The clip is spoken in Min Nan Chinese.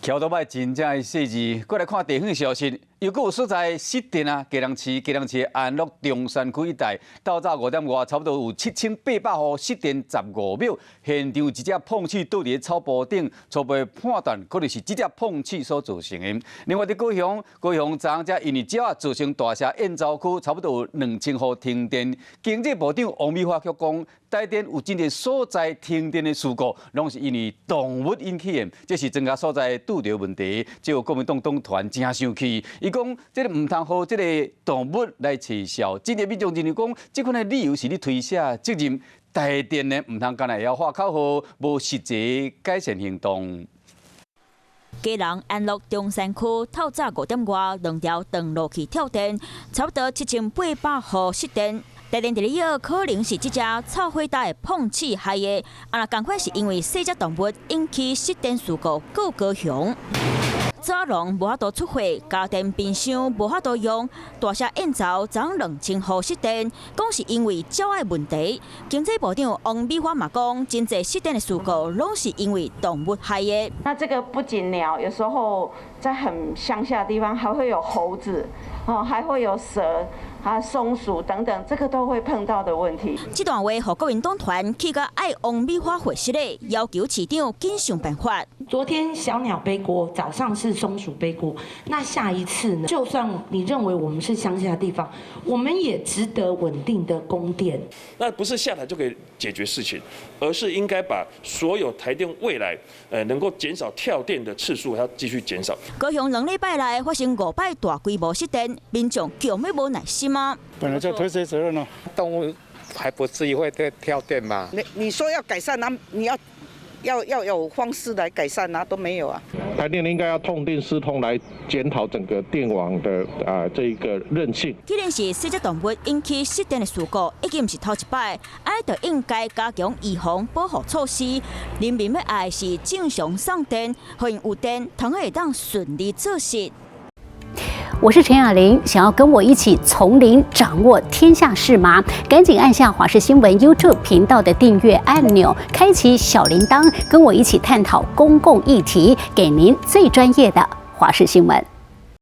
橋都擺真正的細緻，過來看地方消息，又閣有所在失電啊！基隆市安樂中山區一帶，透早5點外，差不多有7800戶失電15秒。現場一隻膨鼠倒佇咧草埔頂，初步判斷可能是這隻膨鼠所造成的。另外佇高雄，高雄昨昏因為鳥仔造成大社燕巢區差不多有2000戶停電。經濟部長王美花卻講，台電有真濟所在停電的事故，攏是因為動物引起的，這是莊家所在拄著問題。這個國民黨黨團真生氣，伊講這個毋通予這个動物來取笑。真濟民眾認為講，這款的理由是咧推卸責任，台電呢毋通干焦會曉喊口號，無實際改善行動。基隆安樂中山區透早5點外，兩條斷路器跳電，差不多7800戶失電。台電佇咧臆可能是這隻臭火焦的膨鼠害的，啊若仝款是因為細隻動物引起失電事故，閣高雄。早農無法度出貨，家電冰箱無法度用，大社燕巢昨2000戶失電，講是因為鳥仔的問題。經濟部長王美花嘛講，真濟失電的事故攏是因為動物害的。那這個不僅鳥，有時候在很鄉下的地方，還會有猴子，哦，還會有蛇。啊，松鼠等等，這個都會碰到的問題。這段話，予國民黨團氣甲愛王美花回實咧，要求市長緊想辦法。昨天小鳥背鍋，早上是松鼠背鍋，那下一次呢？就算你認為我們是鄉下的地方，我們也值得穩定的供電。那不是下台就可以解決事情，而是應該把所有台電未來，能夠減少跳電的次數，要繼續減少。高雄2禮拜內發生五擺大規模失電，民眾強欲無耐心啊！本來就推卸責任咯。動物還不至於會跳電嘛？你說要改善，那你要有方式來改善啊，都沒有啊。台電應該要痛定思痛來檢討整個電網的啊這一個韌性。既然是細隻動物引起失電的事故，已經毋是頭一擺，按呢就應該加強預防保護措施。人民欲愛是正常送電，予𪜶有電，通會當順利做事。我是陳雅玲，想要跟我一起從零掌握天下事嗎？趕緊按下華視新聞 YouTube 頻道的訂閱按鈕，開啟小鈴鐺，跟我一起探討公共議題，給您最專業的華視新聞。